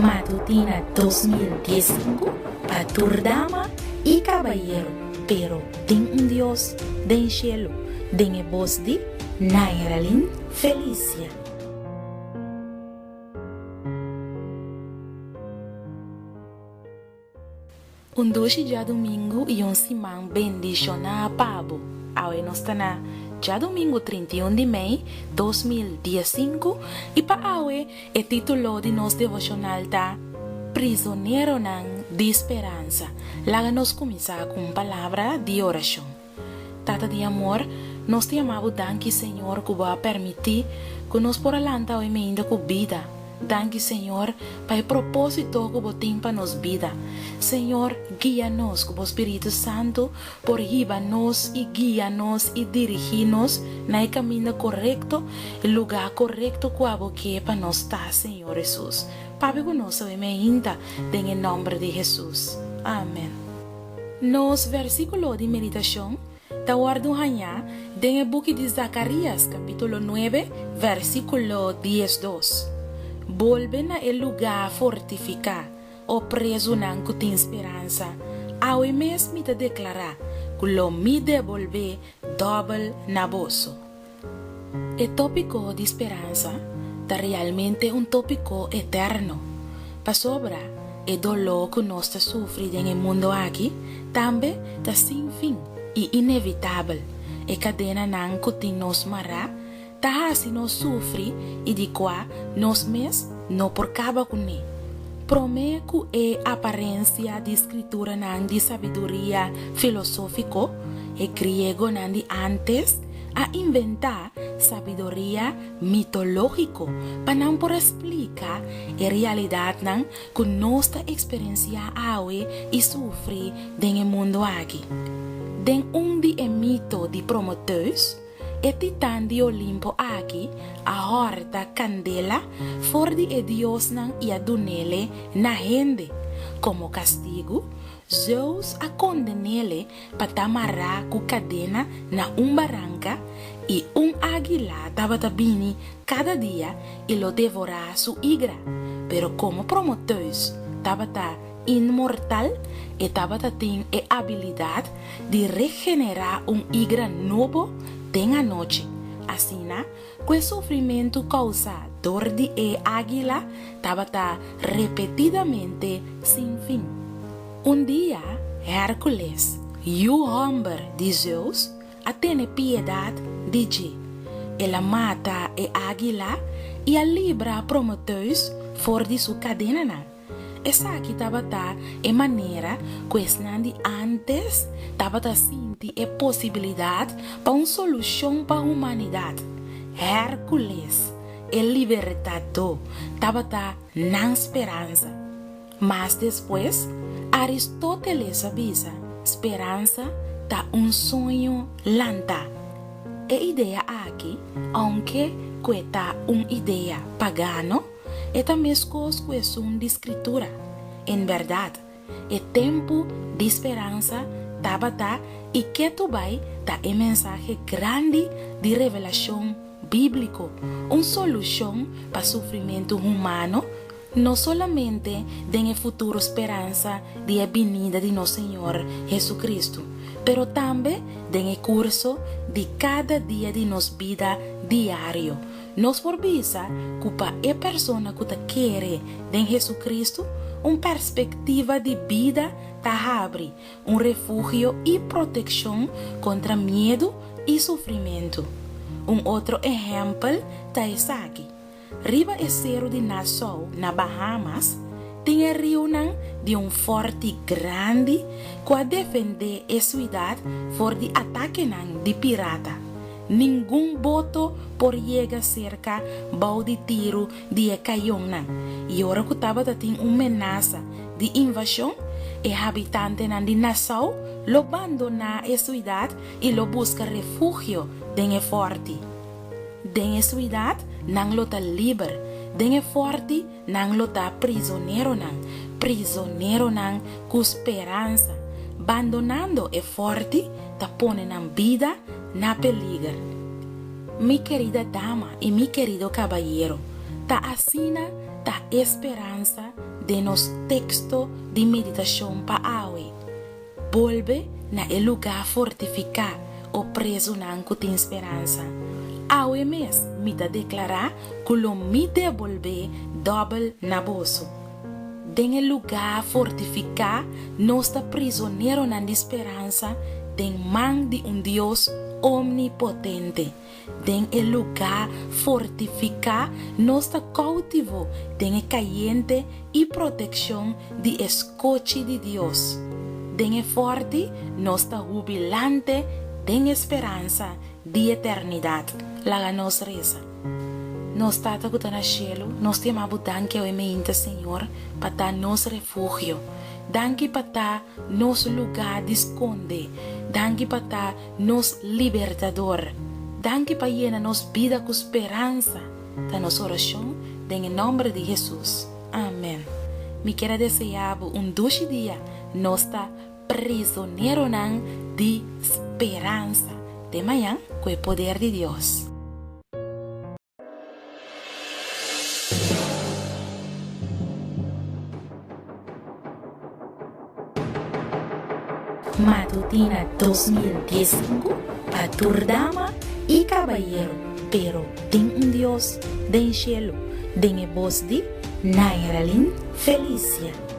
Matutina 2015 pa tur dama i kabayero, pero tin un Dios den shelu, den e bos di Nairalyn Felicia. Un dushi djadumingu i un siman bendishoná pa bo. Awe nos ta na djadumingu 31 di mei 2015 i pa awe e título di nos devoshonal ta Prisoneronan di Speransa. Laga nos kuminsá ku un palabra di orashon. Tata di amor, nos ta yama bo danki Señor ku bo a permití ku nos por a lanta awe meinda ku bida. Danki Señor pa e propósito ku bo tin pa nos bida. Señor, guia nos ku bo Spiritu Santu por hiba nos i guia nos i dirigí nos na e kaminda korekto, e lugá korekto ku abo ke pa nos ta, Señor Hesus. Papia ku nos awe meinda den e nòmber di Hesus. Amen. Nos versíkulo di meditashon ta wòrdu hañá den e buki di Zakarías kapítulo nuebe versíkulo diesdos, Bolbe na e lugá fortifiká, o prezunan ku tin speransa, awe mes mi ta deklará ku lo mi debolbé dòbel na boso. E tópiko di speransa ta realmente un tópiko eterno, pasobra e doló ku nos ta sufri den e mundu aki tambe ta sin fin i inevitabel. E kadenanan ku tin nos mará ta hasi nos sufri i di kua nos mes no por kaba kuné. Promé ku e aparensia di skrituranan di sabiduria filosófiko, e griegonan di ántes a inventá sabiduria mitológiko pa nan por a splika e realidatnan ku nos ta eksperensiá awe i sufri den e mundu aki. Den un di e mito di Prometheus, e titan di Olimpo aki a hòrta kandela for di e diosnan i a dun'ele na hende. Komo kastigu, Zeus a konden'ele pa ta mará ku kadena na un baranka i un águila tabata bini kada dia i lo devorá su igra. Pero komo Prometheus tabata inmortal, e tabata tin e abilidat di regenerá un igra nobo den anochi. Asina ku e sufrimentu kousá dor di e águila tabata repetidamente sin fin. Un dia, Hérkules, yu hòmber di Zeus, a tene piedat di dje. El a mata e águila i a libra Prometheus for di su kadenanan. Esaki tabata e manera ku esnan di ántes tabata sinti e posibilidat pa un solushon pa humanidat. Hérkules, e libertadó, tabata nan speransa. Mas despues, Aristóteles a bisa, Speransa ta un soño lantá. E idea aki, ounke ku e ta un idea pagano, e ta meskos ku esun di Skritura. En bèrdat, e tempu di speransa tabata i ketu bai ta e mensahe grandi di revelashon bíbliko, un solushon pa sufrimentu humano No solamente den e futuro speransa di e binida di nos Señor Jesucristo, pero tambe den e curso di cada dia di nos bida diario. Nos por bisa cu pa e persona cu ta kere den Jesucristo, un perspectiva di bida ta habri, un refugio y proteccion contra miedo y sufrimento. Un otro ehempel ta esaki. Riba e seru di Nassau, na Bahamas, tin e riunan di un fòrti grandi ku a defendé e suidat for di atakenan di pirata. Ningun boto por yega serka bou di tiru di e kayonnan, i ora ku tabata tin un menasa di invashon, e habitantenan di Nassau lo bandoná e suidat i lo buska refugio den e fòrti. Den e suidat nan lo ta liber, den e fòrti nan lo ta prizoneronan, prizoneronan ku speransa. Bandonando e fòrti ta pone nan bida na peliger. Mi kerida dama i mi kerido kabayero, ta asina ta e speransa. den nos teksto di meditashon pa awe. Bolbe na e lugá fortifiká, o prezunan ku tin speransa. Awe mes mi ta deklará ku lo mi debolbé dòbel na boso. Den e lugá fortifiká nos ta prizoneronan di speransa den man di un Dios omnipotente. Den e lugá fortifiká nos ta koutivo den e kayente i protekshon di e skochi di Dios. Den e fòrti nos ta hubilante den e speransa di eternidat. Laga nos resa. Nos Tata ku ta na shelu, nos ta yama Bo danki awe meinta, Señor, pa ta nos refugio. Danki pa ta nos lugá di skonde. Danki pa ta nos Libertador. Danki pa yena nos bida ku speransa. Ta nos orashon den e nòmber di Hesus. Amen. Mi kier a deseá bo un dushi dia. Nos ta prizoneronan di speransa. Te mañan ku e poder di Dios. Matutina 2015 pa tur dama y cabayero, pero tin un Dios den cielo, den e bos di Nairalyn Felicia.